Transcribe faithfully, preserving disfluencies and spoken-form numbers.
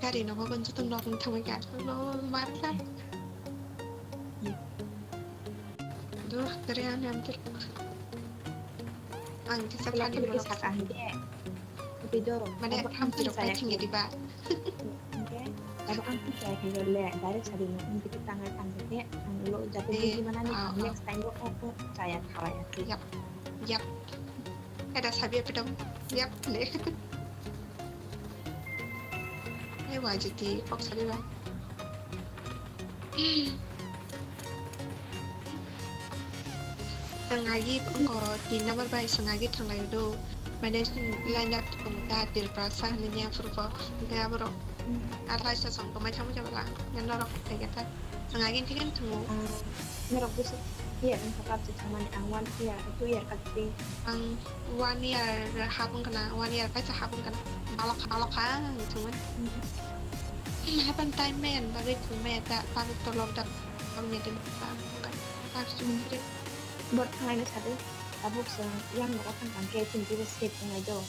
Gari no hogon joto nok ni thangwi ka. Lol, mar ka. Duh, tere ani amtir. Ang kisa Belok khani belok belok saka sa. Hingke. Tapi dorong. Mane, Abo ang hamti rok saya pai thangya khe. Diba? Hingke. Abo ang kisa khe le, direct sadi no. Hingke tangai tangke, ang lo jate Eh, buji mana ni ah, ang ah. Next time lo, oh, oh, saya khalai. Yap. Yap. Ada sabi apa dong? Yap, le. Ai, wajiti, kok saliba. Sengagi ko tin number bai sengagi thanglai do. Mane line up tong ta Tripura sa hanya furbo. Kaya bro. Atlai sa song kemai thamu jabala. Ngan norok kaya ta. Sengagi tigan thamu. Norok busu. Iya, nang kapap sa thamani ang one year, two year kati. Ang one year hapung kana, one year kaisa hapung kana. Balok, balok ha, ang thumani. Hapan time men, bagwi thumai ta, bagwi tolok da, bagwi meeting ta, ta, ta, ta, Bot thangai na sadi, tabuk sa, yang nokotang kangke, chini tibo state thangai do.